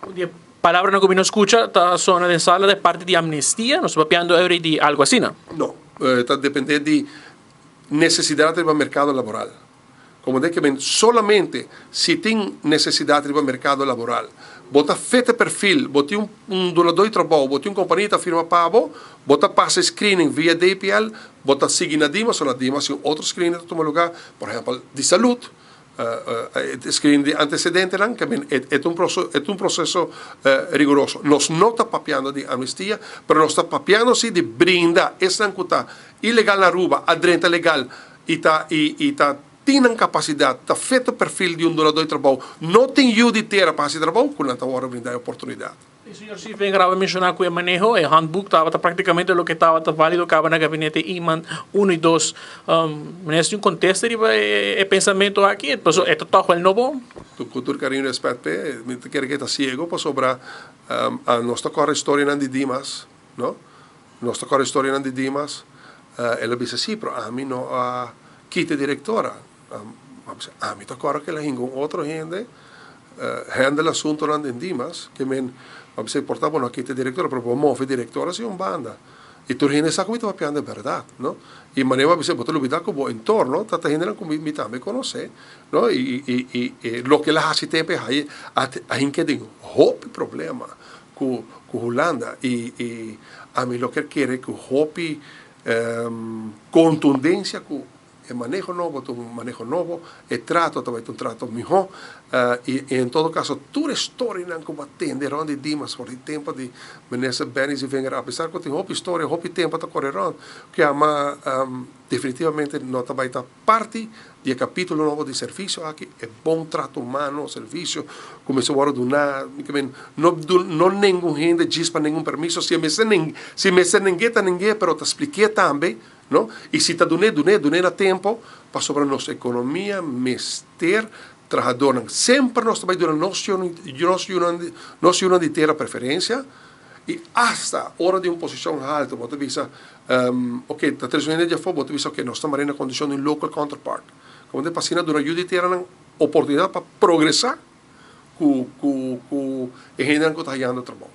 Un di e palabranan ku mi no skucha ta sona den sala ta e parti di amnistia. Nos ta papiando ey di algu asina? No, ta depende di nesesidat riba merkado laboral. Komo den ke men solamente si tin nesesidat riba merkado laboral. Bo ta fit e perfil, bo tin un dunadó di trabou, bo tin un kompania ta firma pa bo, bo ta pasa e screening via DPL, bo ta sigui na Dimas o na Dimas si un otro screening ta tuma lugá, por ehèmpel di salud, e screening di antecedentenan, ke men e ta un e ta un proseso riguroso. Nos no ta papiando di amnistia, pero nos ta papiando si di brinda esnan ku ta ilegal na Aruba a drenta legal i ta i i ta tin nan kapasidat, ta fit e perfil di un dunadó di trabou, no tin yu di tera pa hasi trabou, ku nan ta wòrdu brindá e oportunidat. E señor Sievinger a menshoná ku e maneho, e handboek tabata praktikamente loke tabata válido kaba na gabinete Eman uno i dos. Minister tin un kontesta riba e pensamentu aki? Pasobra e ta tòg wèl nobo. Ku tur kariño i rèspèt p'e, mi ta kere ku e ta siego pasobra nos ta kòrda historianan di Dimas, no? Nos ta kòrda historianan di Dimas. El a bisa, Sí, pero ami no a kita e direktora. A bisa, Ami ta kòrda ku el a hinka un otro hende handle asuntonan den Dimas. Ke men, a bisa, por ta bo no a kita e direktora, pero bo a move e direktora si un banda. I tur hende sa ku mi ta papiando e bèrdat, no? I manera bo a bisa, bo ta lubidá ku bo entorno ta ta hendenan ku mi tambe konosé, no? I i i i loke el a hasi tempu ei a hinka den hopi problema. Ku ku Hulanda i i ami lo kier kere ku hopi kontundensia ku e maneho nobo ta un maneho nobo, e trato ta bai ta un trato mihó i en todo kaso tur e storianan ku bo a tende rònt di Dimas for di tempu di Minister Benny Zievinger apesar ku tin hopi storia hopi tempu ta kore rònt ku yama definitivamente no ta bai ta Parti di e capítulo nobo di servicio aki, e bon trato humano, servicio cu mester worde duna, mi ke men, no no nengun hende djis pa nengun permiso, si e mester nen, si mester neng'é ta neng'é, pero ta spliké tambe, no, y si ta dun'é, dun'é, dun'é na tempo, pasobra nos economia mester trahadornan. Semper nos ta bay duna nos nos yunan nos yunan di tera preferencia, Y hasta ora di un posicion halto bo ta bisa, ok, ta tres hende di afo, bo ta bisa, ok, nos ta mara na condicion di un local counterpart. Como ta pasina duna yu di teranan oportunidad pa progresa cu, cu, cu e hendenan cu ta hayando trabou.